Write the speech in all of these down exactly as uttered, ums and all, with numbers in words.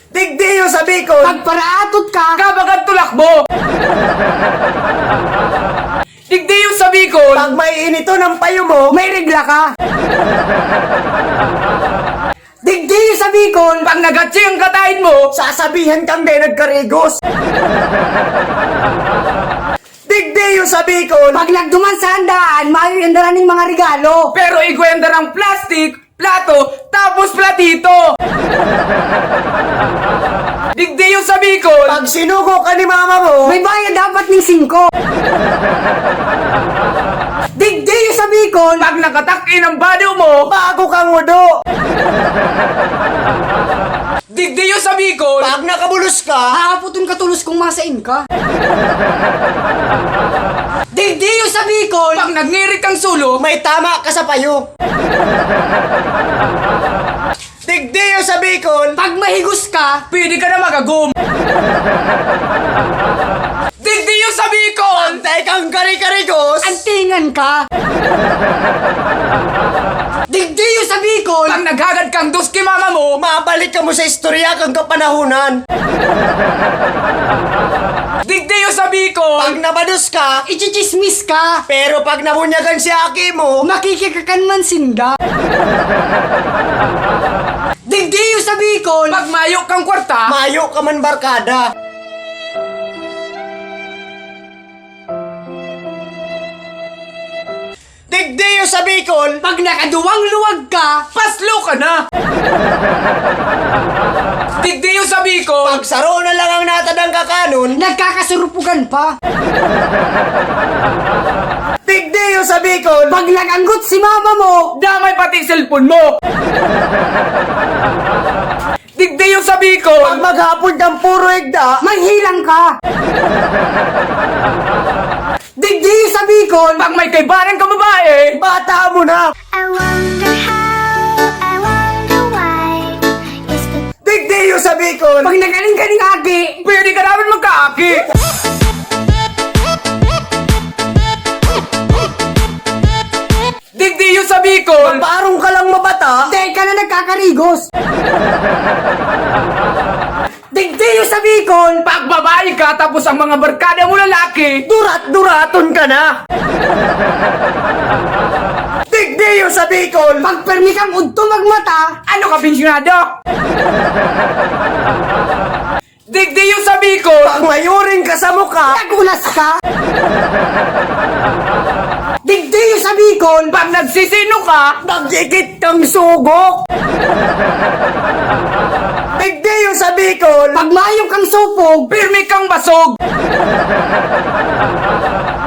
Digdi iyo sa Bicol. Pag paraatot ka, kabagad tulak mo. Digdi iyo sa Bicol. Pag may initon ang payo mo, may regla ka. Digdi iyo sa Bicol. Pag nagatsi ang katahin mo, sasabihan kang di nagkarigos. Digdi iyo sa Bicol. Pag nagduman sa handaan, mayo yan dara ning mga regalo. Pero igwa yan darang plastic, plato, tapos platito. Digdi iyo sa Bicol. Pag sinugo ka ni mama mo, may bayad dapat ning singko. Digdi iyo sa Bicol. Pag nakatak-in ang bado mo, bago kang udo. Digdi iyo sa Bicol. Pag nakabulos ka, haapoton ka tolos kung masain ka. Digdi iyo sa Bicol. Pag nagngirit kang sulo, may tama ka sa payo. Digdi iyo sa Bicol. Pag mahigos ka, pwede ka na magagom. Digdi iyo sa Bicol. Pag dai kang kari-karigos, antingan ka. Digdi iyo sa Bicol. Pag naghagad kang dos ki mama mo, mabalik kamo sa istorya kang kapanahonan. Digdi iyo sa Bicol. Pag nabados ka, ichichismis ka. Pero pag nabunyagan si aki mo, makikikakan man sinda. Digdi iyo sa Bicol. Pag mayo kang kwarta, mayo ka man barkada. Digdi iyo sa Bicol. Pag nakaduwang luwag ka, paslo ka na. Digdi iyo sa Bicol. Pag saro na lang ang natadang kakanon, nagkakasurupugan pa. Digdi iyo sa Bicol. Pag nag-anggot si mama mo, damay pati cellphone mo. Digdi iyo sa Bicol. Pag maghapon kang puro igda, manghilang ka. Digdi iyo sa Bicol. Pag may kaibanan ka babae, bata mo na. I wonder how, I wonder why. Is the Digdi iyo sa Bicol. Pag nagaling ka ning aki, pwede ka naman magkaaki. Digdi iyo sa Bicol. Parong ka lang mabata, di ka na nagkakarigos. Digdi iyo sa Bicol. Pag babae ka, tapos ang mga barkada mo lalaki, durat-duraton ka na. Digdi iyo sa Bicol. Pag permi kang udto magmata, ano ka, pensyonado? Digdi iyo sa Bicol. Pag mayuring ka sa mukha, nagulas ka. Digdi iyo sa Bicol. Pag nagsisino ka, nagdikit kang sugok. Digdi iyo sa Bicol. Pag mayo kang supog, pirmi kang basog.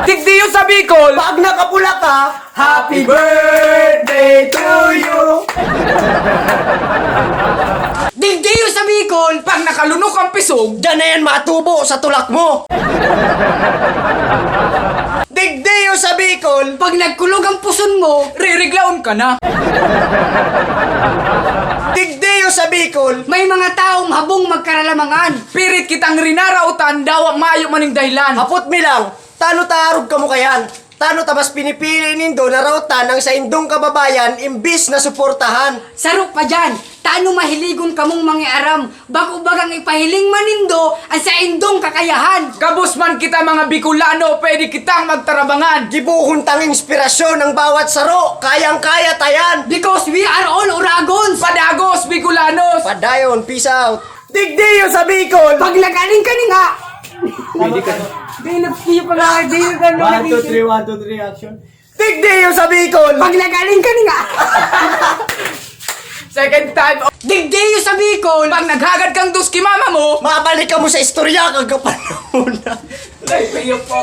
Digdi iyo sa Bicol. Pag nakapula ka, happy birthday to you. Digdi iyo sa Bicol. Pag nakalunok ang pisog, diyan na yan matubo sa tulak mo. Digdi iyo sa Bicol. Pag nagkulog ang puson mo, ririglaon ka na. Digdi iyo sa Bicol. May mga taong habong magkaralamangan. Pirit kitang rinarautan, dawa mayo maning dahilan. Hapot mi lang, tano ta arog kamo kayan? Tano ta mas pinipili nindo na raotan ang saindong kababayan imbis na suportahan? Saro pa diyan, tano mahiligon kamong mangiaram, bako bagang ipahiling man nindo an saindong kakayahan? Gabos man kita mga Bicolano, pwede kitang magtarabangan. Gibohon tang inspirasyon ang bawat saro, kayang-kaya ta yan. Because we are all Uragons. Padagos, Bicolanos. Padayon, peace out. Digdi iyo sa Bicol. Pag nagaling ka ni nga. Pwede ka. Di na, di pa nga, di na, One, two, three, one, two, three, action. Digdi iyo sa Bicol. Pag nagaling ka ni nga. Second time. Digdi iyo sa Bicol. Pag naghagad kang dos ki mama mo, mabalik kamo sa istorya kang kapanahonan. Ay, iyo po.